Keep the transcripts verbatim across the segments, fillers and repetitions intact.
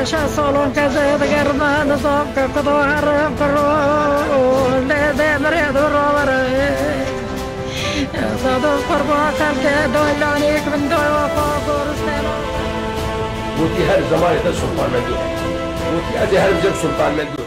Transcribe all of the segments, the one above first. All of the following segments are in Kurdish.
Şeş salon ke zêdiger me nizam ke kudo herim kiro lê dê mirê du ravere. Zado qurba kelke doylanik min doya xwe goristena. Gotî her zemanê te Sultan Mendû. Gotî ez ê her cem Sultan Mendû.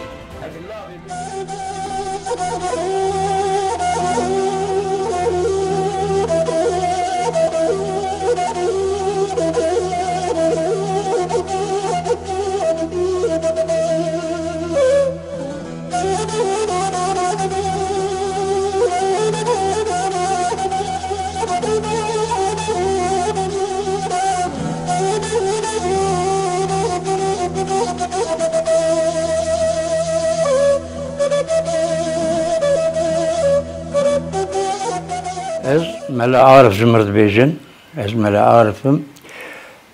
Ez Mele Arif ji mir dibêjin. Ez Mele Arif im.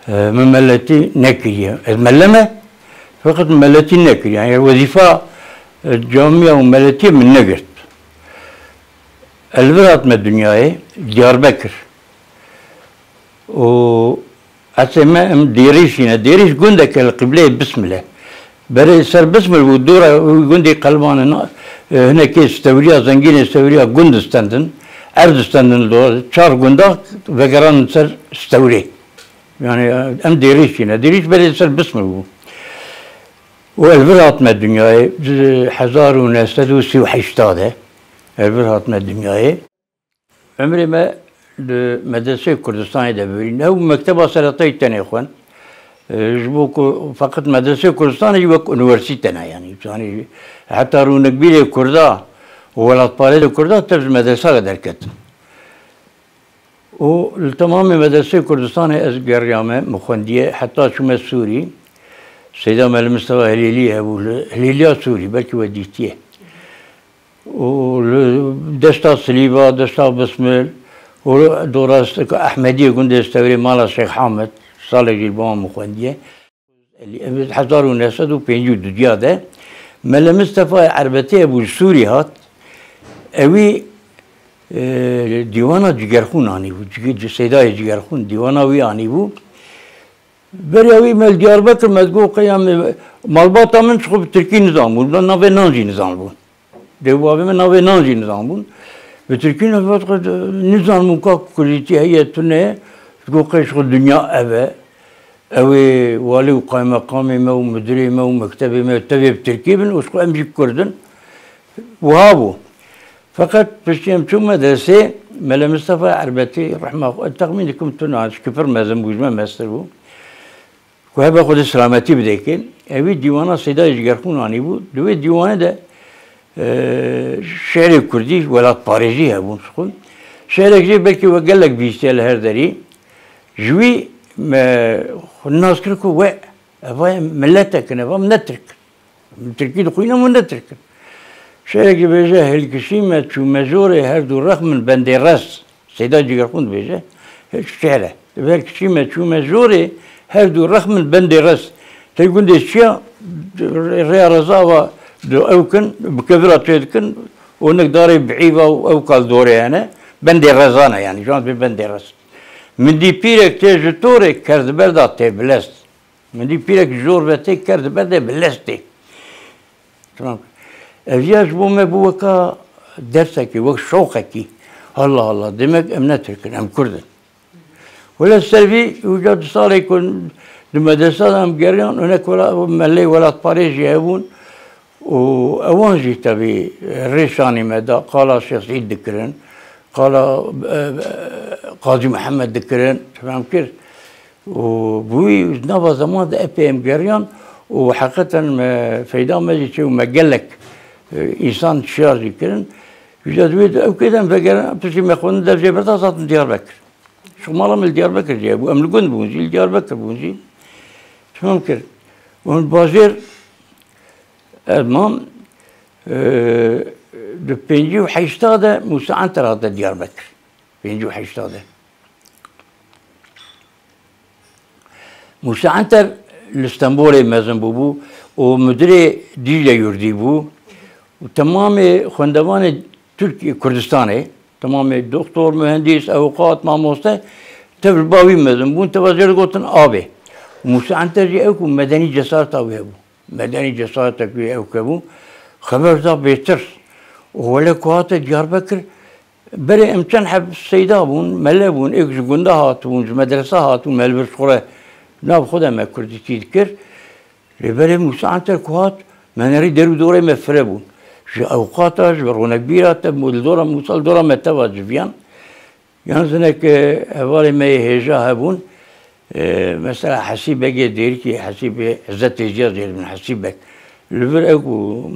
E, min meletî nekiriye. Ez mele me, feqet meletî nekiriye. Yani wezîfa, e, camiya û meletiyê min negirt. Ez li vir hatime dinyayê, Diyarbekir. Û esê me em Dêrîşî ne. Dêrîş gundeke li qîbleyê Bismil e. Berê ser Bismil bû, dora wî gundê Qelban e, e, hinekê stewriya, zengînê stewriya gund distendin, ev distendin li dora. Çar gunda vegeran ser stewrê. Yani em Dêrîşî ne. Dêrîş berê ser Bismil bû. Û ez vir hatime dinyayê, di hezar û neh sed û sî û heşta de ez vir hatime dinyayê. Emrê me li Medreseyê Kurdistanê de bibînin. Ew mekteba seretayî tenê xwend. E, ji bo ku feqet Medreseyê Kurdistanê jî wek unîversîte ne, yanî, yanî heta rûnekbîrê Kurda û welatparêzê Kurda tev ji medresa ve derketin. Û li temamê Medreseyê Kurdistanê ez geriyame, min xwendiye, heta çûme Sûrî. Seyda Mele Mistefa Hilêlî hebû li Hilêliya Sûrî, belkî we dîtiye. Û li deşta Silîva, deşta Bismil û dora Ehmediyê gundê Stewrê mala Şêx Hamed, salek jî li ba min xwendiye. Ev hezar û neh sed û pêncî û du de Mele Mistefa Erbetê hebû ji Sûrî hat. Ewî, e, dîwana Cigerxûn anîbû. Cige-, Seydayê Cigerxûn dîwana wî anîbû. Beriya wî me li Diyarbekir me digot, qey em, malbata min ji xwe bi tirkî nizanbûn, navê nan jî nizanbûn. Dê û bavê min navê nan jî nizanbûn. Bi tirkî ne, vat, nizanbûn ka kurdîtî heye tune ye. Digot, qey ji xwe dinya ev e. Ew ê walî û qaymeqamê me û mudirê me û mektebê me tevê bi tirkî bin û ji xwe em jî kurd in. Wiha bû. Feqet piştî em çûn medresê, Mele Mistefa Erbetî, rehma xwe, texmîn dikim tu niha, çikî pir mezin bû, ji me meztir bû. Ku hebe Xwedê silametî bidê kê. Ewî dîwana Seydayê Cigerxûn anîbû. Di wê dîwanê de, e, şi'rê kurdî, welatparêzî hebûn ji xwe. Şi'rek jê belkî we gelek bihîstiye li her derî. Ji wî me xwe nas kir ku we, eva miletek in, eva ne tirk in. Tirkî dixwîne, hûn ne tirk in. Şi'rek dibêje, hilkişî me çûme jorê, her du rex min bendê res. Seyda Cigerxûn dibêje, şi'r e. Dibê, hilkişî me çûme jorê, her du rex min bendê res. Tê gundê çiya, rêya reza va di ew kin, bi kevira çê dikin, û nek darê bi îva û ew kal dorê hene, bendê rezan e yani, jan dibê bendê res. Min dî pîrek tê ji torê, ker di ber da tê bilest. Min dî pîrek jor ve tê ker di ber de bi lestê. Tamam. Ev ya ji bo me bû weka dersekî, wek şoqekî. Allah Allah, demek em ne Tirk in, em Kurd in. Wele ser vî, uca du salê ku di medresa de em geriyan, hinek wela-, melê welatparêz jî hebûn. Û ewan jî tevî rêşanî me da, qala Şêx Seîd dikirin, qala, e, Qazî Mihemed dikirin, fem kir. Û bi wî nava zeman de epê em geriyan û heqeten me feyda me jî çê û me gelek, e, însan şiyar jî kirin. Ji dest wê de ew kê dem vegerin, piştî me xwendin dev jê berda zatin Diyarbekir. Şixmala min li Diyarbekir jî hebû. Em li gund bûn jî, li Diyarbekir bûn jî. Fem kir. Hûn bajêr, ez mam, e, di pêncî û heşta de Mûsa Enter hate Diyarbekir. Pêncî û heşta de. Mûsa Enter li Stenbolê mezin bûbû û mudirê Dîcle Yurdî bû û temamê xwendevanê Tirkiye, Kurdistanê, temamê doktor, muhendîs, ewqat, mamoste, tev li ba wî mezin bûn, teva jê re gotin abê. Mûsa Enter jî ew ku medenî cesareta wî hebû. Medenî cesaretek wî ew hebû. Xeber da bêtirs. Û wele ku hate Diyarbekir, berê em çend heb seyda bûn, mele bûn, êk ji gunda hatibûn, ji medresa hatibûn, me li vir xwe re nav xwe de me kurdîtî dikir. Lê berê Mûsa Enter ku hat, me nerî der û dorê me fire bûn. Ji ewqata, ji ronekbîra te, li dora Mûsa, li dora me teva civiyan. Yan zinek, e, hevalê me yê hêja hebûn. E, mesela Hesîbegê Dêrikî, Hesîbê Hezretê Ciya jê dibin Hesîbek. Li vir ew ku,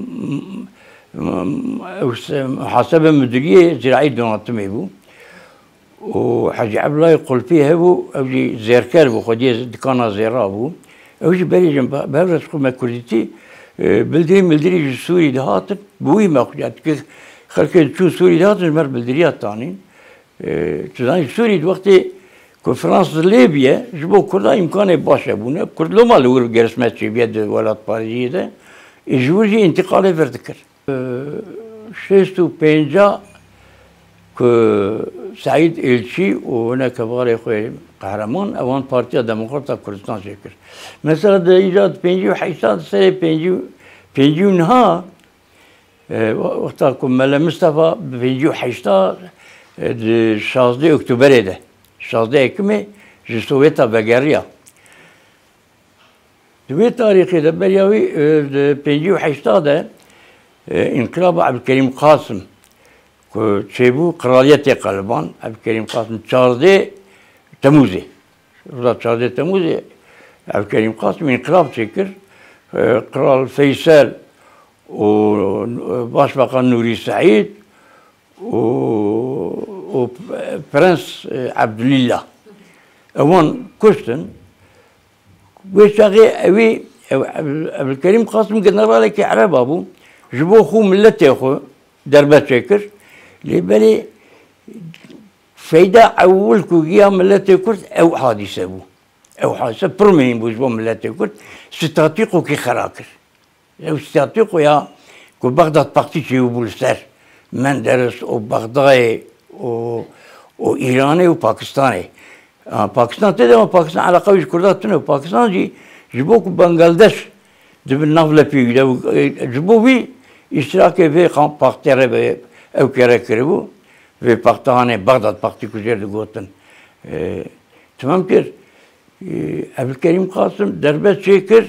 m-, m-, ew se-, muhasebe müdüriyê ziraî donatimê bû. Û Hecî Ebdulahê Qulpî hebû, ew jî zêrker bû, xwediyê dikana zêra bû. Ew jî berê jin be-, bevres xwe me kurdîtî, e, bildirî mildirî ji Sûrî dihatin. Bi wî me xwe ya dikir, xelkê diçûn Sûrî dihatin, ji me re bildiriya tanîn. E, tu zanî Sûrî di wextê ku Fransız lê bûye, ji bo Kurda îmkanê baş hebûne. Kurd loma li wir girsmet çêbûye di welatparêziyê de. Ê ji wir jî întîqalê vir dikir. E, şêst û pênca ku Seîd Êlçî û hinek hevalê xwe qehreman, ewan Partiya Demokrat a Kurdistan çêkir. Mesela di îca di pêncî û heşta, di serê pêncî û, pêncî û niha, E, wexta ku Mele Mistefa bi pêncî û heşta, e, di şazdeh Oktoberê de, şazdeh Ekimê ji Sowêta vegeriya. Di wê tarîxê de beriya wî, e, di pêncî û heşta de, e, Înqilaba Ebdulkerîm Qasim ku çêbû, qiraliyetê qeliban, Ebdulkerîm Qasim çardeh Temûzê. Roja çardeh Temûzê Evkerîm Qasim înqilab çêkir. E, Qral Feysel û, e, Başbakan Nûrî Seîd û, û Prens, e, Ebdulîla. Ewan kuştin. Wê çaxê ewî, ev, ev, Evkerîm Qasim generalekî ereba bû. Ji bo xwe miletê xwe derbe çêkir. Lê belê Feyda ewil ku giya miletê Kurd ew hadîse bû. Ew hadîse pir muhîm bû ji bo miletê Kurd. Statîqokî xera kir. Ew statîqoya ku Bexdad Paktî çêbû li ser Menderes û Bexdayê û, û Îranê û Pakistanê. A, Pakistan tê de, ama Pakistan eleqa wî ji Kurda tune û Pakistan jî ji bo ku Bangladeş di bin nav lepê wî de bû. E, ji bo wî îştirakê vê qan-, paktê re be ew kere kiribû. Vê paktanê Bexdad Paktî ku jê digotin, e, temam kir. E, Evdilkerîm Qasim derbet çêkir.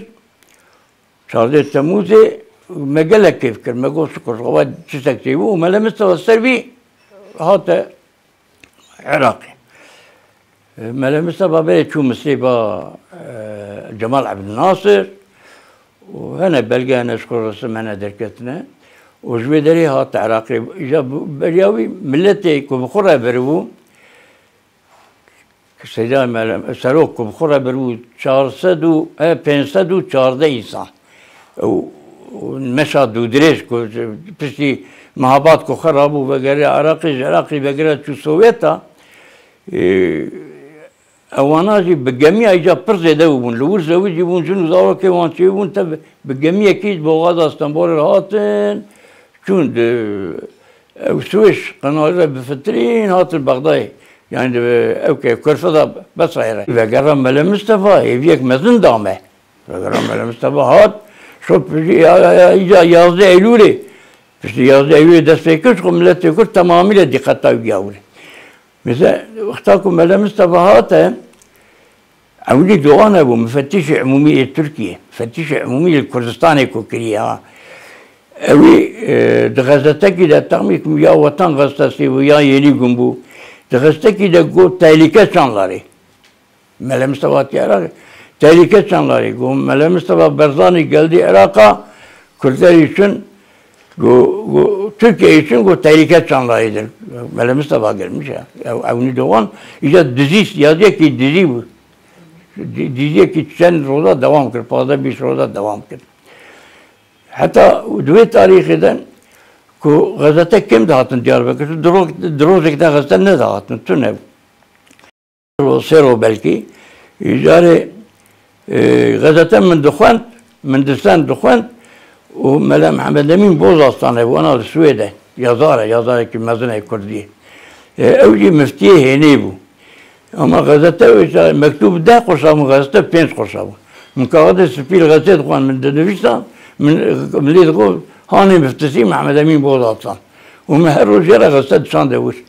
Çardeh Temûzê me gelek kêf kir. Me got, "Şukur, xwe tiştek çêbû." Û Mele Mistefa ser vî hate Iraqê. E, Mele Mistefa berê çû misêba, e, Cemal Ebdilnasir û hene belge, hene ji xwe resim hene derketine û ji wê derê hat Iraqê. Îja beriya wî miletê ku bi xwe re biribû, Seyda Mele-, Serok ku bi xwe re biribû çar sed û, e, pênc sed û çardeh însan. Û, û meşa dûdirêj ku piştî mehabat ku xwe rabû vegere Iraqê, ji Iraqê vegere çû Sowêta, e, ewana jî bi gemiya îca pir zêde bûbûn. Li wir zewicî bûn, jin û zarokê wan çêbûn, tev bi gemiyekî ji boxaza Stenbolê re hatin, çûn di, ew Swêş qenalê re bifitirîn, hatin Bexdayê. Yani di, ew ke Körfeza Besrayê re. Vegera Mele Mistefa hêviyek mezin da me. Vegera Mele Mistefa hat, şo piştî ya, ya, ya, îca yazdeh Eylûlê, piştî yazdeh Eylûlê dest pê kir, ji xwe miletê Kurd temamî le dîqeta wî giya wir. Mesela, wexta ku Mele Mistefa hate, Ewnî Doğan hebû, Mufettîşê Umûmî yê Tirkiyê, Mufettîşê Umûmî li Kurdistanê ku kiriye ha. Ewî, e, di xezetekî de, texmîn kim ya Wetan Gazetesi bû, ya Yeni Gün bû, di xezetekî de got, "Tehlike çanları." Mele Mistefa hatiye Iraqê. "Tehlike çanları." Got, "Mele Mistefa Barzanî geldi Iraq'a, Kürtler için." Got, got, "Türkiye için," got, "tehlike çanlarıdır." Mele Mistefa gelmiş ya. Ew, Ewnî Doğan, îca dizî, yaziyekî dizî bû. Di-, diziyekî çend roza devam kir, pazdeh bîst roza devam kir. Heta di wê tarîxê de ku xezete kêm dihatin Diyarbekir, di ro-, di rojek de xezete nedihatin, tune bû. Ro-, sê ro belkî. Îcarê, e, xezete min dixwend, min distend dixwend û Mele Mihemed Emîn Bozaslan hebû, ana li Swêde, yazar e, yazarekî mezin e Kurdî. E, ew jî miftiyê hênê bû. Ama gazete wê çaxê mektûb deh qurşa bû, gazete pênc qurşa bû. Min kaxidê spî li gazete dixwend, min dinivîsa, min, min lê digot, hanê miftisî Mehmed Emîn Boz Aslan. Û min her roj jê re gazete dişande wir.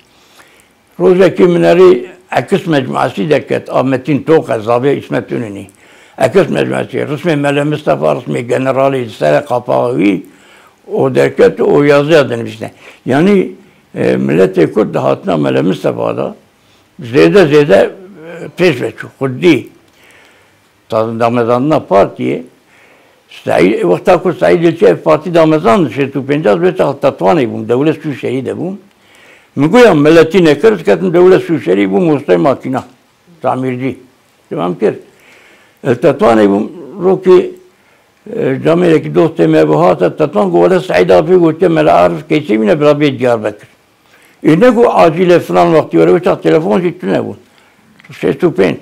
Rojekê min erê Ekis Mecmuasî derket, a Metîn Toqe, zavê Îsmet Tunenî. Ekis Mecmuasî, rismê Mele Mistefa, rismê generalê li ser qapaxa wî, o derket û yazıya dinivîsne. Yanî, e, miletê Kurd di hatina Mele Mistefa de zêde zêde, e, pêş ve çû. Xwedî. Tazin damezandina partiyê, Seîd, wexta ku Seîd Elçî ev partî damezand, şêst û pêncas, wê çax Tetwanê bûm, dewlet Sûşerî de bûm. Min goya miletî nekir, ez ketim dewlet Sûşerî, bûm mostay makîna, tamîrcî. Devam kir. Ez Tetwanê bûm, rokê, e, camêrekî dostê me bi hate Tetwan, got, wele Seîd Afê gotiye, Mela Arif Keysê mîne, bila bê Diyarbekir. Ê ne got acîl e filan wextî were, wê çax telefon jî tune bûn. Şêst û pênc.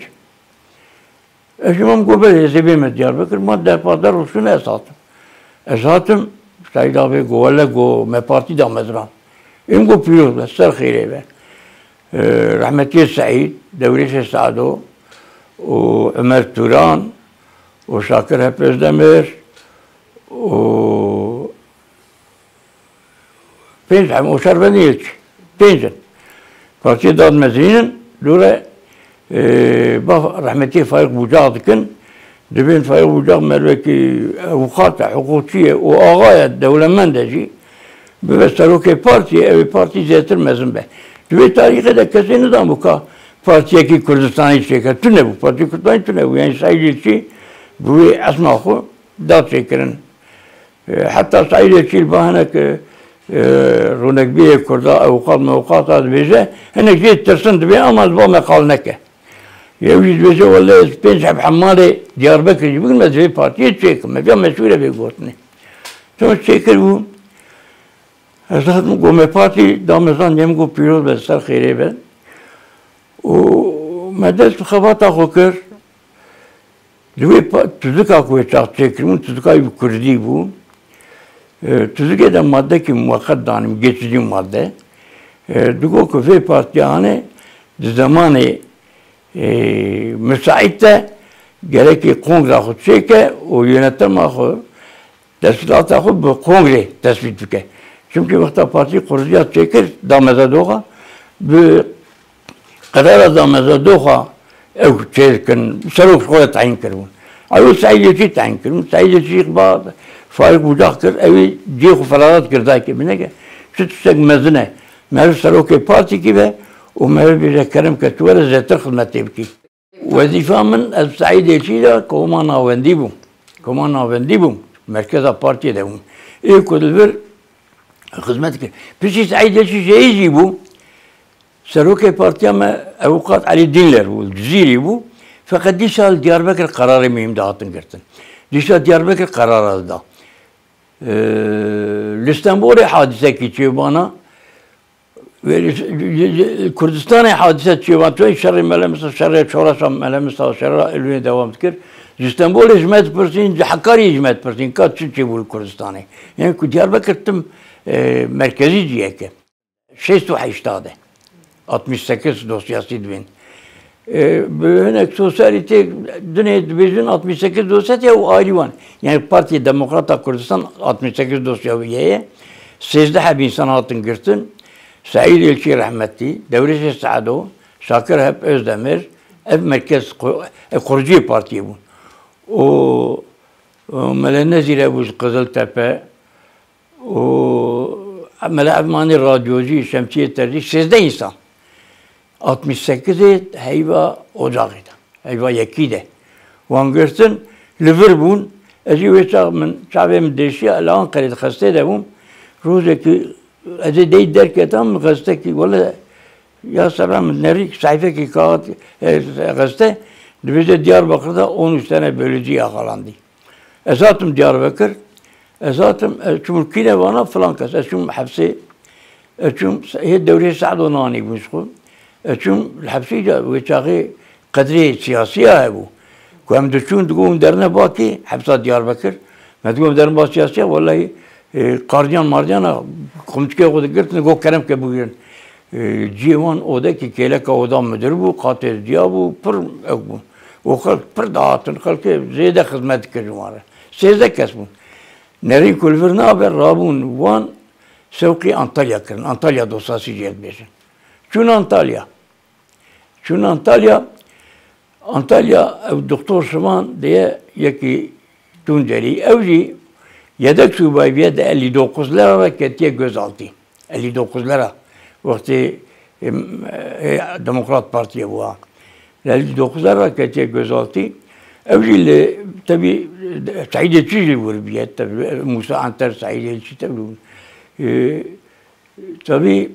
Ez jî mam got, belê, ez ê bême Diyarbekir. Ma derpa der rûşûne ez hatim. Ez hatim, Seîd Avê got, wele got, me partî damezran. Êm got, pîroz be, ser xêrê be. Ee, rehmetiyê Seîd, Dewrêşê Sado û Ömer Turan û Şakir Hep Özdemir û Pênc em û şervendiyê çi? Pênc in. Partiyê Dad Mezin in, dûre, e, ba rehmetiyê Faîq Bucak dikin. Dibên Faîq Bucak mervekî ewqat e, hiqûqçî ye û axa ye, dewlemend e jî. Bibe serokê partiyê, ew ê partî zêtir mezin be. Di vê tarîxê de kesê nizanbû ka partiyekî Kurdistanî çêke. Tune bû, Partiyê Kurdistanî tune bû. Yanî Seîd Elçî bi wê esma xwe da çêkirin. E, heta Seîdê Çîl ba hinek, e, e, rûnekbîrê Kurda, ewqat mewqata dibêje, hinek jê tirsin dibê, ama ez ba me qal neke. Yew jî dibêje, wele ez pênc heb hemalê Diyarbekir jî bigirim, ez vê partiyê çêkim, me viya meşhûr e vê gotinê. Çima çêkir bû? Ez hatim got, me partî damezand, yem got, pîroz be, ser xêrê be. Û me dest bi xebata xwe kir. Di wê pa-, tuzika ku wê çax çêkiribûn, tuzika wî bi kurdî bû. E, tuzikê de maddekî muweqet danîm, geçici madde. E, digot ku vê partiya hane di zemanê, e, misaît de gerekî kongra xwe çêke û yönetema xwe, desthilata xwe bi kongrê tesbît bike. Çimkî wexta partî qurciya çêkir, damezedoxa, bi qerara damezedoxa ew çêdikin, serok ji xwe re tayîn kiribûn. Ew Seîdê çî tayîn kiribûn. Seîdê çî ba Faîq Bucak kir, ew ê cihê xwe ferahat kir, dayikê bineke. Çi tiştek mezin e. Meriv serokê partîkî be û meriv bêje kerem ke tu were zêtir xizmetê bikî. Wezîfa min, ez Seîdê çî de koma navendî bûm. Koma navendî bûm. Merkeza partiyê de bûm. Ê ku li vir xizmet kir. Piştî Seîdê çî jeyî jî bû. Serokê partiya me Ewqat Elî Dînler bû, Cizîrî bû. Feqet dîsa li Diyarbekir qerarê muhîm dihatin girtin. Dîsa Diyarbekir qerara dida. Ee, li Stenbolê hadisekî çêbana, Kurdistanê hadise çêbana, tu şerê Mele Mista, şerê Çoraşa Mele Mista, şerê Elwînê dewam dikir. Ji Stenbolê ji me dipirsîn, ji Hekariyê ji me dipirsîn, ka çi çêbû li Kurdistanê? Yani ku Diyarbekir tim, e, merkezî ciheke. Şêst û heşt de. Altmış sekiz dosyası dibên. E, bi hinek sosyalî tê dinê dibêjin altmış sekiz dosyası ya û ayrî wan. Yani Partiya Demokrata Kurdistan altmış sekiz dosya wî heye. Sêzdeh heb însan hatin girtin. Seîd Elçî rehmetî, Dewrêşê Seado, Şakir Hep Özdemir, ev merkez ku-, e, kurucuyê partiyê bûn. Û, û Mele Nezîre bû ji Qiziltepe, û Mele Edmanî radyocî, Şemsiyê Terzî, sêzdeh însan. Altmış sekizê heyva ocaxê de, heyva yekî de. Wan girtin, li vir bûn. Ez jî wê çax min, çavê min dêşiya, li Anqerê di xestê de bûm. Rojekî ez ê dey derketam, min xestekî, wele ya sebra min nerî, sehîfekî kaxit, e, xeste, dibêje Diyarbakir de on üç tane bölücü yakalandı. Ez hatim Diyarbekir, ez hatim, ez çûm kîne vana filan kes, ez çûm hepsê, ez çûm hê dewrê Sedo nanî bûn ji xwe. Ez çûm li hepsî de wê çaxê qedrê siyasiya hebû. Ku em diçûn digot hûn derne bakê hepsa Diyarbekir. Me digot em derne ba siyasiya, wellahî, e, qardiyan mardiyana qumçikê xwe digirtin, digot kerem ke bigrin. E, cihê wan odekî kêleka oda mudir bû, qatê diya bû, pir ew bûn. Û xelk pir dihatin, xelkê zêde xizmet dikir ji wan re. Sêzdeh kes bûn. Nerîn ku li vir nabe, rabûn wan sewqî Antalya kirin. Antalya dosyasî jê dibêjin. Çûn Antalya. Çûn Antalya, Antalya ew Doktor Şivan diye yekî Tuncelî. Ew jî yedek subayî bûye, di elî dokuzlera re ketiye gözaltî. Elî dokuzlera. Wextê, em, e, Demokrat Partiye bû ha. Li elî dokuzlera re ketiye gözaltî. Ew jî li, tevî, Seîdê Çî jî wir bûye. Tevî, Musa Anter, Seîdê Çî tevî. E, tevî,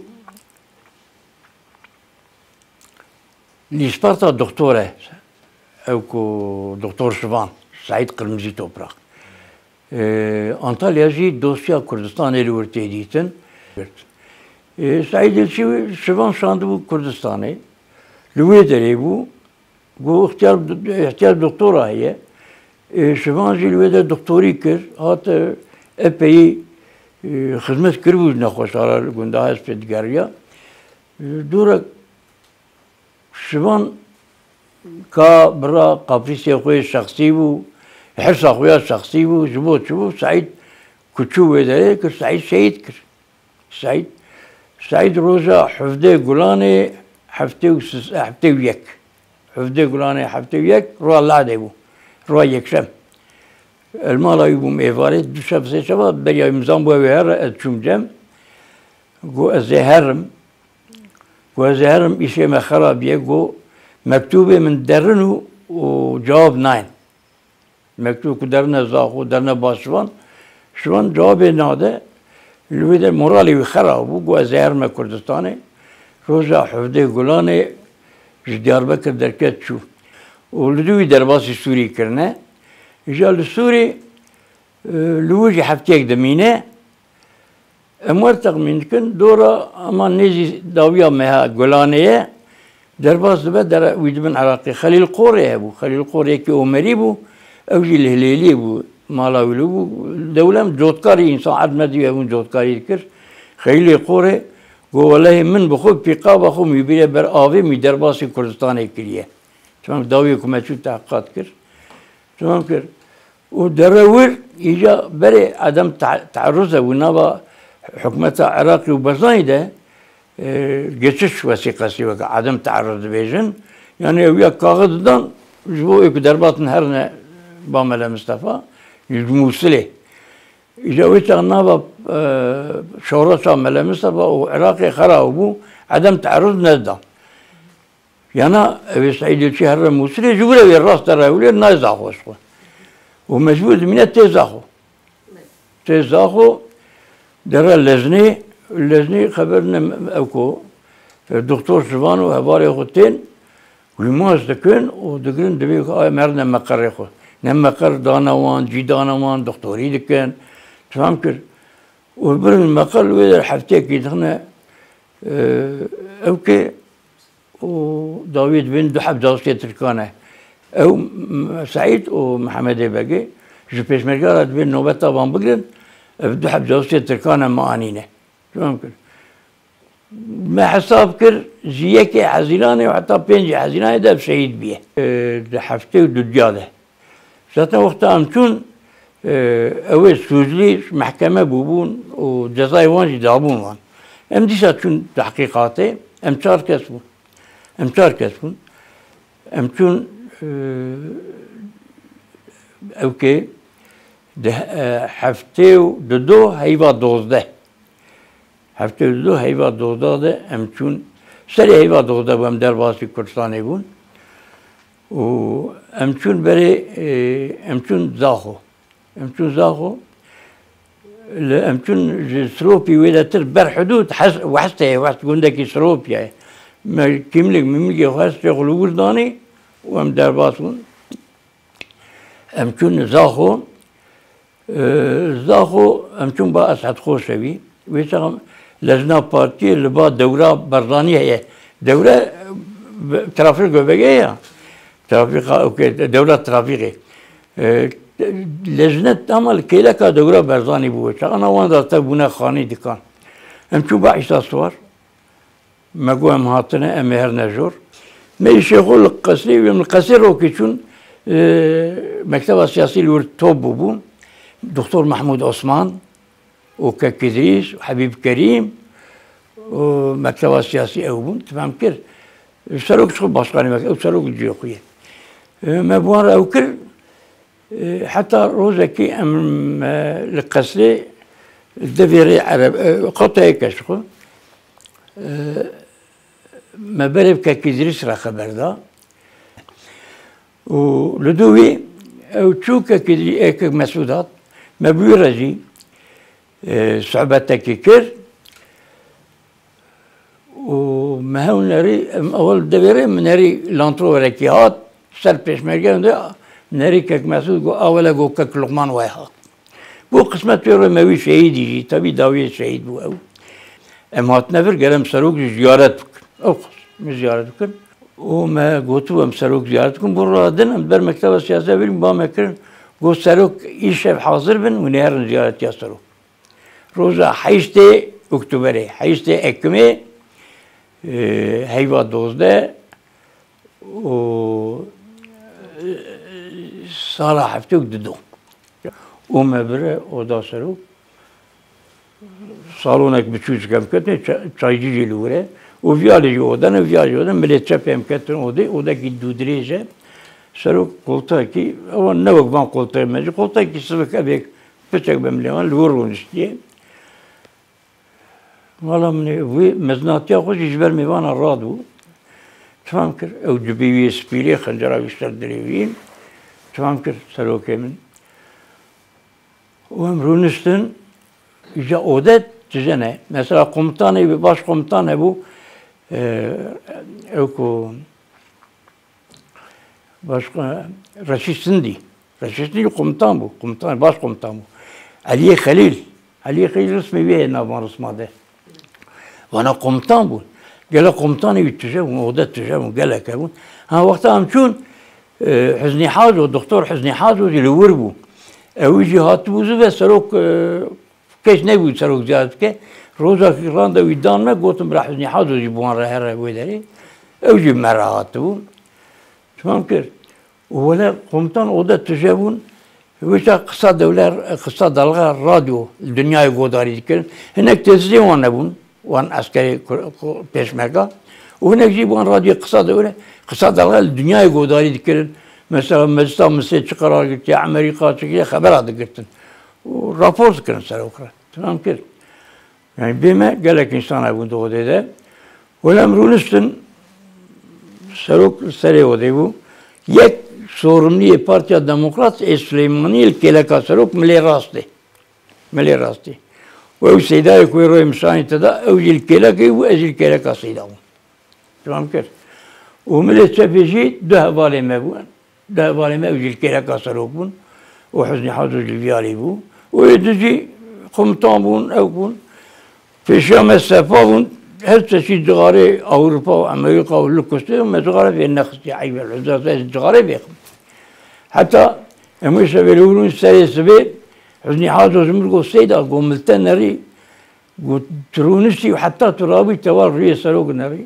Li Sparta doktor e, ew ku Doktor Şivan, Seîd Qirmizî Toprak. Ee, Antalya jî dosya Kurdistanê li wir tê dîtin. Ee, Seîd Elçî Şivan şandibû Kurdistanê. Li wê derê bû. Got, "Îhtiyar, îhtiyar doktora heye." Ee, Şivan jî li wê de doktorî kir. Hat, e, epeyî, e, xizmet kiribû ji nexweşa re li gunda hespê digeriya. Ee, dûrek Şivan ka bira kaprîsê xwe yê şexsî bû, hirsa xwe ya şexsî bû, ji bo çi bû? Seîd ku çû wê derê kir, Seîd şehîd kir. Seîd, Seîd roja hevdeh Gulanê heftê û sê, heftê û yek. Hevdeh Gulanê heftê û yek, roja Ladê bû. Roja yekşem. El mala wî bûm êvarê, du şev, sê şeva, beriya wî min zan bû ew ê here, ez çûm cem. Got, "Ez ê herim." Got, "Ez ê herim, îşê me xerabiye." Got, "Mektûbê min derin û, û cewab nayên." Mektûb ku derine Zaxo, derine ba Şivan, Şivan cewabê nade. Li wê de moralê wî xera bû. Got, "Ez ê herime Kurdistanê." Roja hevdeh Gulanê ji Diyarbekir derket çû. Û li dû wî derbasî Sûrî kirine. Îja li Sûrî, e, li wir jî hefteyek dimîne. Em wer texmîn dikin, dora hema nêzî dawiya meha Gulanê ye, derbas dibe, dere wî dibin Iraqê. Xelîl Qorê hebû. Xelîl Qorê yekî Omerî bû, ew jî li Hilêliyê bû, mala wî li bû. Dewlem cotkarî, însan erd me dî hebûn cotkarî dikir. Xelîlê Qorê got, "Welehê min bi xwe pîqaba xwe mî bîre ber avê mî derbasî Kurdistanê kiriye." Temam, dawiyê ku me çû tehqîqat kir. Temam kir. Û dere wir, îca berê edem te-, teerruz de bû nava hikûmeta Iraqê û Barzanî de, e, geçiş wesîqesî weke edem teerruz dibêjin. Yanî ew ya kaxid didan, ji bo ê ku derbatin herine ba Mele Mistefa, ji Mûsilê. Îca wê çax nava, e, şoreşa Mele Mistefa û Iraqê xera bû, edem teerruz nedidan. Yana ew ê Seîdê Çî here Mûsilê, ji wir ew ê rast dere Hewlêr nayê Zaxo ji xwe. Û mecbûr dimîne tê Zaxo. Tê Zaxo, dere Leznê, Leznê xeber ne ew ku, e, Doktor Şivan û hevalê xwe tên, wî mas dikin û digirin dibê ku ay merne meqerê xwe. Ne meqer dane wan, cî dane wan, doktorî dikin. Fam kir. Û birin meqer li wê der hefteyekî dixine, e, ew kê û dawiyê dibên du heb casusiya Tirkan e. Ew, m-, Seîd û Mihemedê Begê ji pêşmerge re dibên nobeta van bigirin, ev du heb casusiya Tirkan e me anîne. Tamam kir. Me hesab kir, ji yekê Hezîranê û heta pêncê Hezîranê de ev şehîd bûye. E, di heftê û dudiya de. Zaten wexta em çûn, e, ew ê sûclî mehkeme bûbûn û cezayê wan jî dabûn wan. Em dîsa çûn tehqîqatê, em çar kes bûn. Em çar kes bûn. Em çûn, e, ew kê di, e, heftê û du heyva dozdeh. Heftê û du heyva dozdeh de em çûn. Serê heyva dozdeh bû, em derbasî Kurdistanê bûn. Û em çûn berê, e, em çûn Zaxo. Em çûn Zaxo. Li, em çûn ji Siropî wê de tir ber hidûd, Hes-, Wehstê ye, Wehst gundekî Siropî ye. Me kîmlik mîmlikê xwe hestê xwe li wir danî û em derbas bûn. Em çûn Zaxo. E, Zaxo, em çûn ba Esed Xoşewî. Wê çax lejna partiyê li ba dewra Barzanî heye. Dewre, e, trafîk göbege ya. Trafîka, okey, dewra trafîkê. E, lejne tam li kêleka dewra Barzanî bû. Çax ana wan da te bûne xanî dikan. Em çûn ba Îsa Siwar. Me got, em hatine, em ê herine jor. Me îşê xwe li qesrê, em li qesrê rokê çûn, e, mekteba siyasî li wir top bûbû. Doktor Mehmûd Osman û Kek Îdrîs û Hebîb Kerîm û mekteba siyasî ew bûn. Tifam kir. Serok ji xwe başkanê me, ew serok li cihê xwe ye. E, me bi wan re ew kir. E, heta rojekî em, e, li qesrê devê rê Ereb, e, xwe teyê keş xwe. E, me berê bi Kek Îdrîs re xeber da. Û li dû wî ew çû Kek Îdrî-, e, Kek Mesûd hat. Me bi wî re jî, e, sohbetekî kir. Û me hewl nerî, em ewil devê rê min nerî Land Roverekî hat, ser pêşmerge de nerî Kek Mesûd got, "A wele," got, "Kek Luqman way hat." Bû qismet wê re me wî şehîdî jî, tebî dawiyê şehîd bû ew. Em hatine vir, gel em serok jî ziyaret bikin. Ew qas, min ziyaret bikin. Û me gotibû, em serok ziyaret bikin. Bû rûna din, em ber mekteba siyasî birîn ba me kirin. Got, "Serok îşev hazir bin, hûn ê herin ziyaretiya serok." Roja heştê Oktoberê, heştê Ekimê, e, heyva dozdeh û, e, sala heftê û du do. Û me bire oda serok, salonek biçûçik em ketin, ça-, çaycî jî li wir e. Û viya lê jî oda ne, viya jî oda, milê çepê em ketin odê, odekî dûdirêj e. Serok qoltekî, ewa ne wek van qolteyê me jî, qoltekî sivik evê piçek be milê wan, li wir rûniştiye. Mala min ê wî mezinatiya xwe jî ji ber mêvana radibû. Tifam kir, ew cibê wî yê spî lê, xencera wî ser dilê wî. Tifam kir, serokê min. Û em rûniştin, îca odet tije ne. Mesela komutanê wî, baş komutan hebû, e, ew ku Başka Reşîd Sindî. Reşîd Sindî komutan bû. Komutan, baş komutan bû. Eliyê Xelîl. Eliyê Xelîl rismê wê heye nav van risma de. Vana komutan bûn. Gelek komutanê wî tije bûn, oxde tije bûn, gelek hebûn. Ha, wexta em çûn, e, Hüznî Haco, doktor Hüznî Haco jî li wir bû. Ew jî hatibû zive serok, e, Kes nebû serok ziyaret bike. Rojekî randevûyê dan me, gotim bira Hüznî Haco jî bi wan re here wê derê. Ew jî bi me re hatibû. Tamam kir. Û wele komutan oxde tije bûn. Wisa qisa dewle, qisa dalga radyo li dinyayê godarî dikirin. Hinek tesîsê wan nebûn. Wan eskerê ku-, ku-, pêşmerga. Û hinek jî wan radyo qisa dewle, qisa dalga li dinyayê godarî dikirin. Mesela Meclisa Misrê çi qerar girtiye, Amerîka çi kiriye, xebera digirtin. Û rapor dikirin serok re. Tamam kir. Yani bê me gelek însan hebûn di odê de. Wele em rûniştin, serok li serê odê bû. Yek sorumluyê Partiya Demokrat ê Silêmaniyê li kêleka serok milê rastê. Milê rastê. Û ew Seydayê ku wê royê min şanî te da, ew jî li kêlekê bû, ez jî li kêleka Seyda bûm. Tamam kir. Û milê çepê jî du hevalê me bûn. Du hevalê me ew jî li kêleka serok bûn. Û Hüznî Haco jî li vî alî bû. Û ê du jî komutan bûn, ew bûn. Pêşiya me sepa bûn. Her çeşî cixarê Ewropa û Amerîka û li kustê me cixare vê nexistiye. Eyb el huzur, ez cixarê vêxim. Heta em wê şevê li wir bûn serê sibê Hüznî Haco ji min got, Seyda, got, min li te nerî. Got, tu rûniştî û heta tu rabûyî te war rûyê serok nerî.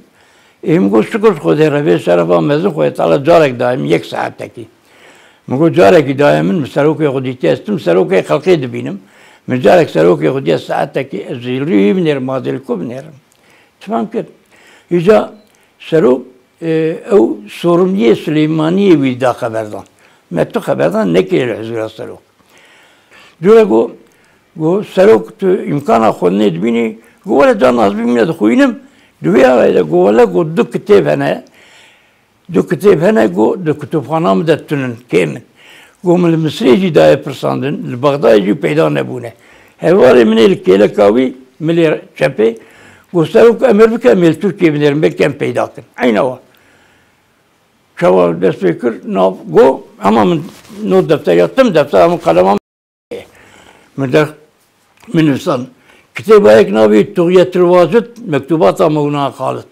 Ê min got, şikir ji Xwedê re, vê şerefa mezin Xwedê Teala carek daye min, yek saetekî. Min got, carekî daye min, min serokê xwe dîtiye, ez tim serokê xelkê dibînim. Min carek serokê xwe diye saetekî, ez jî rûyê wî binêrim, ma ez ê li ku binêrim? Tifam kir. Îca serok, e, ew sorumliyê Silêmaniyê wî da xeberdan. Me tu xeberdan nekiriye li huzura serok. Dûre got, got, "Serok, tu îmkana xwe nê dibînî?" Got, "Wele carna ez bimîne dixwînim." Di wê arayê de got, "Wele," got, "du kitêb hene. Du kitêb hene," got, "di kutubxana min de tune ne, kêm in." Got, "Min li Misirê jî daye pirsandin, li Bexdayê jî peyda nebûne." Hevalê min ê li kêleka wî, milê çepê, got, "Serok, emir bike, em ê li Tirkiyê binêrin, belkî em peyda kin." Eyna wa. Çawa dest pê kir, nav, got, "Hema min not defteriya, tim deftera min, qelema min." Min de min nivîsan. Kitêba yek navê Tuxyetil Wacid, Mektubata Mewlana Xalid.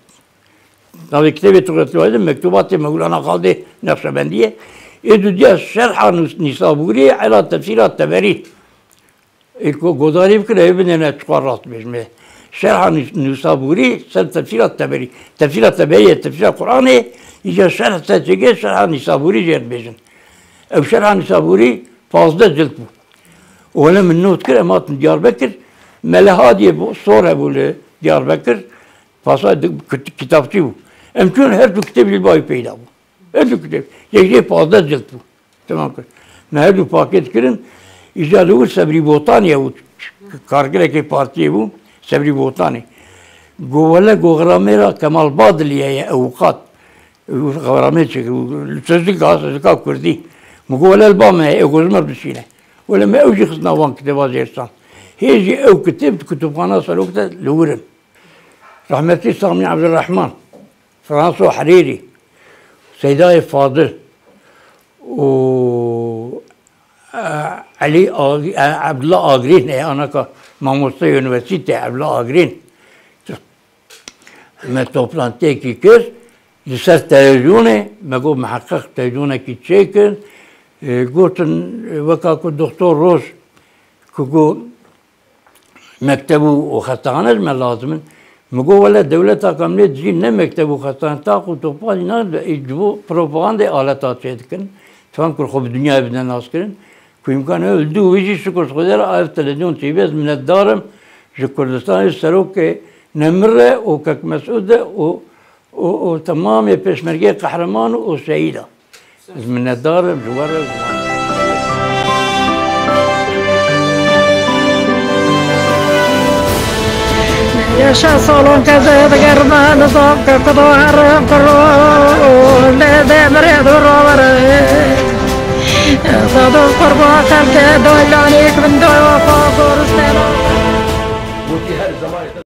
Navê kitêbê Tuxyetil Wacid, Mektubatê Mewlana Xalidê Neqşebendî ye. Ê dudiya şerha Nus-, Nîsabûrî, ela tefsîra Teberî. Ê ku godarî bikire, ê binêne çiqas rast bêjim ê. Şerha Nîs-, Nîsabûrî ser tefsîra Teberî. Tefsîra Teberî ye, tefsîra Qur'anê, îca şerh ser çêke şerha Nîsabûrî jê dibêjin. Ew şerha Nîsabûrî pazdeh cilt bû. Wele min not kir, em hatin Diyarbekir, Mele Hadiyê bû, sor hebû li Diyarbekir, pasa di-, kit-, kitapçî bû. Em çûn her du kitêb ji li bavî peyda bû. Her du kitêb. Yek jê pazdeh cilt bû. Temam kir. Me her du paket kirin. Îca li wir Sebrî Botanî ye û karkirekê partiyê bû. Sebrî Botanî. Go wele go xramêra Kemal Badilî ye, ye ewqat. Xramê çêkir. Li sözlük ha, sözlüka kurdî. Min go wele li ba me ye, ê go ji me re bişîne. Wele me ew jî xist nav van kitêba jêrsan. Hê jî ew kitêb di kutubxana serok de li wir in. Rehmetî Samî Ebdurrehman, Franso Herêrî, Seydayê Fadil û, e, Elî Ag-, e, Ebdullah Agrîn, e, anaka mamoste unîversîte Ebdullah Agrîn. Me toplantiyekî kir, li ser televîzyonê, me got, miheqeq televîzyonekî çêkin. E, gotin, e, weka ku Doktor Roj, ku got, mekteb û, û xestexane ji me lazim in. Min got, wele dewleta ku em lê dijîn ne mekteb û xestexane, taq û topa jî ne, ji bo propagandê aleta çê dikin. Dixwazin ku xwe bi dinyayê bidin naskirin. Ku îmkan heye li dû wî jî şikir ji Xwedê re ev televîzyon çêbî, ez minetdar im ji Kurdistanê, serokê nemir re û kek Mesûd re û û, û temamê pêşmergeyê qehreman û şehîda. Ez minetdar im ji we re û ji wan. Yaşa salon keze digerme nizam ke kudo herim kuro lê demire duro vere. Zadon qurba xelke doylanik bin doy wafa goristena. Wekî her zemanê